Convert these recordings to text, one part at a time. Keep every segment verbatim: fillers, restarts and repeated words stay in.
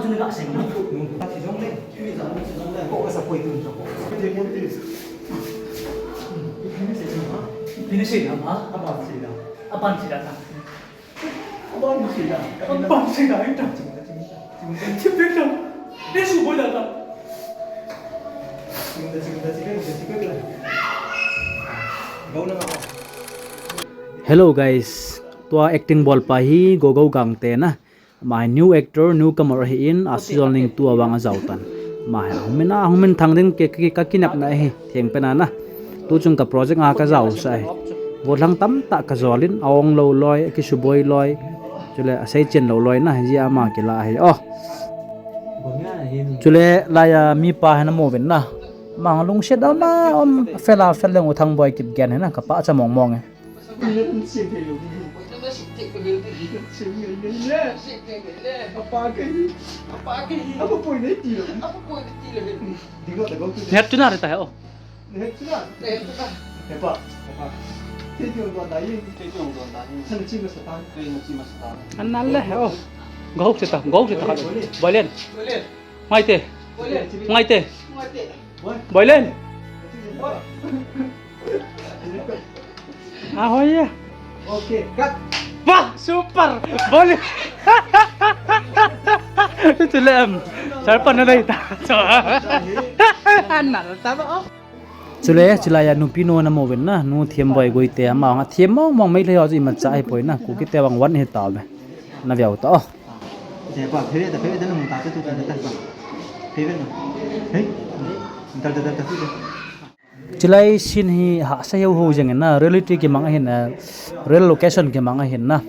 Ina sei na. Ati jong le, kimi jong le, jong le. Ko ka sa poi tu jong ko. Ati mo ti. Ipi na sei na, ha? Ipi na sei na, ha? Aban sei na. Aban sei na. Aban sei na. Aban sei na, ita. Chipik na. Ni su boi na ta. Hello guys, tua acting bol pa hi Gogou Gangte na. Ama hi new actor, newcomer ahin, a season ning tu a vang a jao tan. Ama hi ahung min a, ahung min thang ding ke, ke, ka kinepna ahi, theng pen a na. Tu chung ka project a ka jao sa ahi. Gollhang tamtah ka jol in, a ong lou loi, a kisuboi loi. Chule a seichen lou loi na, hijeh a ama kila ahi. Oh. Chule laiya mipa hi na mu uvin na. Ama lungset a um, fel a fel leng U Thangboi Kipgen hi na, ka pachat mong mong e. Nihat tu na reta hai o. An nal le hai o. Gahuk seta, gahuk seta. Boilen. Ngaite. Ngaite. Boilen. Ahoy ya. Okay, cut. Wah, super. Boleh. Itu lem. Sarpan na dai ta. Anal ta ba. Chule, chulaiya nupi nu na mu uvin na, nu Thiamboi Guite ama nga thiem mong mong mai le ho ji ma cha ai poi na, Kuki te vang wan hi ta be. Na viau ta o. Chulai scene hi hahsa heuheu jeng in na, reality kimang ahin, eh, real location kimang ahin na.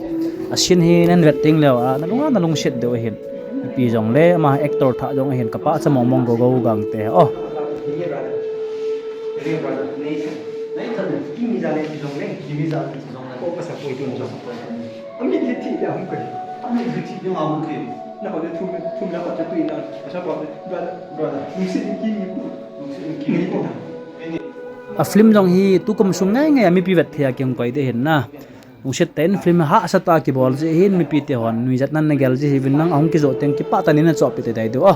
A scene hi nen vet ding leu a, na lunga na lungset deu ahin. Ipi jong le, ama actor thah jong ahin, ka pachat mong mong Gogou Gangte. Oh. A film jong hi tukum sung ngai ngai a mipi vet thei a kihung koi ding ahin na. Lungset tah in film hahsa tah a kibol ji ahin, mipi te hon nuijat nan na gel ji ahi uvin nang, ahung kijoh teng kipah tah in na chohpeh teitei diu o.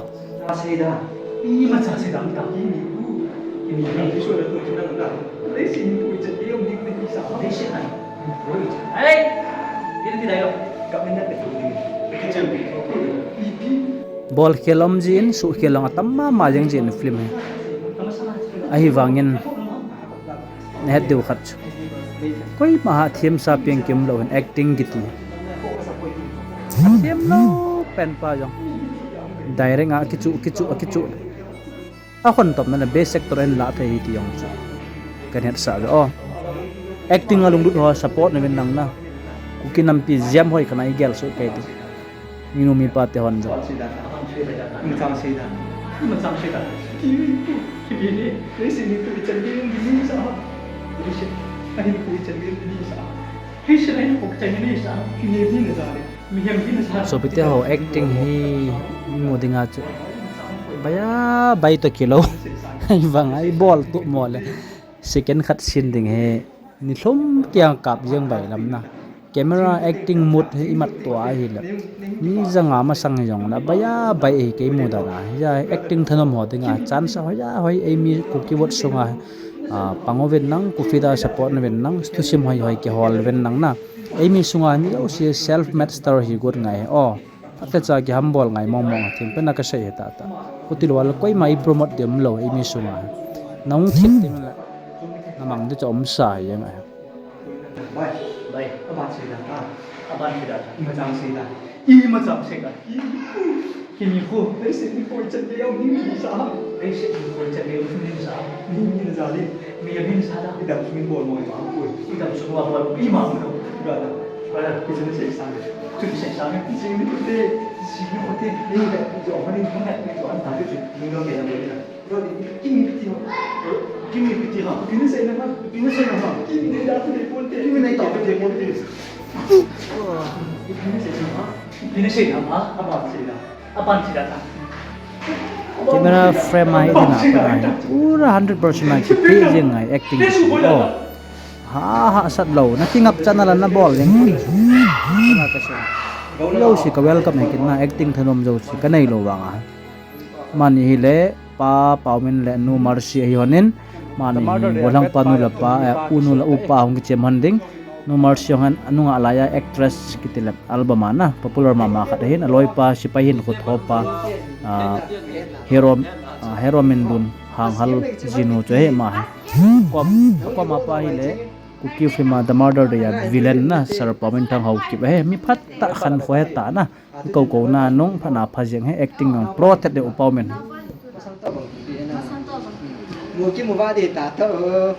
Bol khel um jin, suh khel jong atam mama jeng jin film hi. Ahivangin, na het diu khat chu. Koima ha thiem sa piang kim lou hin acting kiti. Thiem lou pen pa jong. Direct a kichu, kichu, kichu. A khon topna le best actor in la thei hi ti jong chu. Kan het sa ve o. Acting a lunglut ho support na uvin nang na. Kuki nampi jam hoi kana i gel so kai ti. Minu mipa te hon jong. Sopite ho acting hi mu dinga chu. Baiya, bai to kilo. Ai bang, ai bol tu mo le. Second khat sin ding hi. Ni lhum kiang kap jeng bai lam na. Camera acting mut hi imat tua ahi le. Mi janga masang hi jong na baiya bai ahi kei mu dan a. Hia acting thanom ho dinga chance hoiya hoi eimi Kuki vot sunga, ah, pang uvin nang, Kuki da support na uvin nang, thusim hoi hoi kihol uvin nang na. Eimi sunga mi jouse self made star hi got ngai. Oh. Atecha kihambol ngai mong mong a thim pen a kasei hi tata. Khuti lou a le koima i promote ding umlou eimi sunga. Nahung thip ding le. Namang ding chu umsa hi jeng ahi. Bai. Bai. Aban sei da. Ah. Aban sei da. Imachang sei da. Imachang sei da. Kimi khu. Leiset ni koi chan le um ni sa. Leiset ni koi chan le um ni sa. Ni ni na jali. Mi ya bin sa da. Idam sung bol mo ma koi. Idam sung bol mo. Ima mo. Brother. Brother. Kichun sei sa. Chun sei sa. Sing ni kote. Sing ni kote. Ni da. Jo mani thong da. Jo an ta ke. Ni lo ke na mo ni da. Brother. Kimi piti ho. Kimi piti ho. Kimi sei na ha. Kimi sei na ha. Kimi nei da piti ponte. Kimi nei da piti ponte. Kimi sei na ha. Kimi sei na ha. Aban sei na. Camera frame a hi tina, pura hundred percent a kipe jeng ngai acting. Oh. Ha, hahsat lou. Na kingap chan a la na bol jeng. Tina ka se. Jouse ka welcome e kit na, acting thanom jouse ka nei lou vang a. Mani hi le Pa Paumin le Nu Mercy ahi hon in, mani hi golhang pa nu le pa, eh, u nu le upa hung kichem hon ding. Nu Mercy hon anunga laiya actress kiti le album a na popular mama khat ahin, aloipa Sipai hin khutho pa, ah, hero, ah, hero min dun hang hal jinu chu ahi ma hi. Kom, kom apa hi le Kuki film a The Murder Day a villain na Sir Paumin Thang Haokip ahi, mi phat ta khan kho he ta na. Kou kou na nung phat na pha jeng he acting nung pro thet de u Paumin. Mu ki mu va de ta ta o.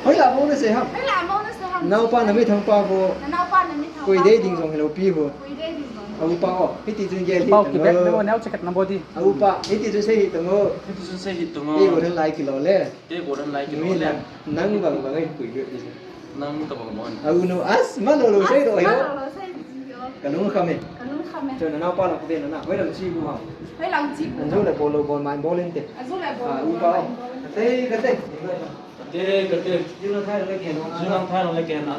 Hoi la mo na se ham. Hoi la mo na se ham. Nau pa na mi thang pa vo. Nau pa na mi thang pa. Koi de ding jong hello pi vo. Koi de ding jong. Au pa o. Hiti jun gel hi. Pau ki bek de o neu check na body. Au pa. Hiti jun se hi tong o. Hiti jun se hi tong o. Ei go lai ki lo le. Te go dan lai ki lo le. Nang bang bang ai pui gyo. Nang ka bang bang. Au no as ma lo lo sei do yo. Ma lo lo sei yo. Ka lung kham e. Ka lung kham e. Cho na nau pa la ku de na na. Hoi lam chi bu ha. Hoi lam chi bu. An zo le bol lo bol mai bol in te. An zo le bol lo bol mai bol in te. Te ka te. Te ka te. Ju na thai lo le ke no. Ju na thai lo le ke na.